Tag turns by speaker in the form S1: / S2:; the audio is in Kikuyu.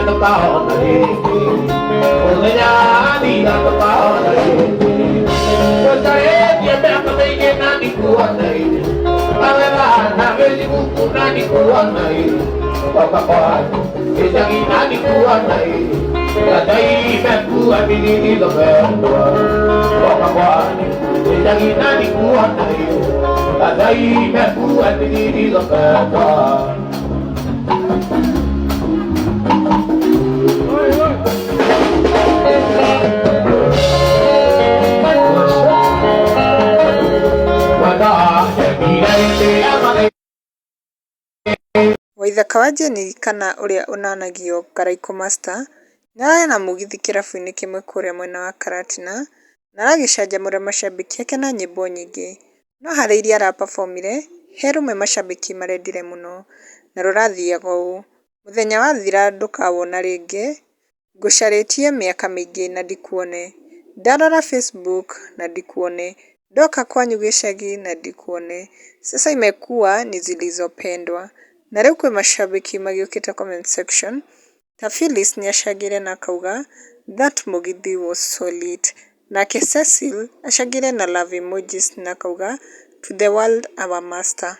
S1: Ndũkahona rĩngĩ, mũthenya wathira ndũkahona rĩngĩ. Ũcarĩtie mĩaka mĩingĩ na ndikuona ĩ, kawega na Facebook na ndikuona ĩ, oka kwanyu gĩcagi na ndikuona ĩ, Ngai imekuwa zilizopendwa, oka kwanyu gĩcagi na ndikuona ĩ, Ngai imekuwa zilizopendwa.
S2: Waithaka wa Jane kana ũrĩa ũnanagio Karaikũ Master, nĩararĩ na mũgithi kĩrabu-inĩ kĩmwe kũrĩa mwena wa Karatina na aragĩcanjamũra macambĩki ake na nyĩmbo nyingĩ. No harĩ iria arapabomire, he rũmwe macambĩki marendire mũno, na rũrathiaga ũũ, Mũthenya wathira ndũkawona rĩngĩ, Ngũcarĩtie mĩaka mĩingĩ na ndikuone, Ndarora Facebook na ndikuone, Ndoka kwanyu gĩcagi na ndikuone, Sasa imekuwa ni zilizopendwa. Na rĩu kwĩ macambĩki magĩũkĩte comment section, ta Phyllis nĩacangĩire na akauga, That mũgithi was so lit. Nake Cecil acangĩire na love emojis na akauga, To the world our master.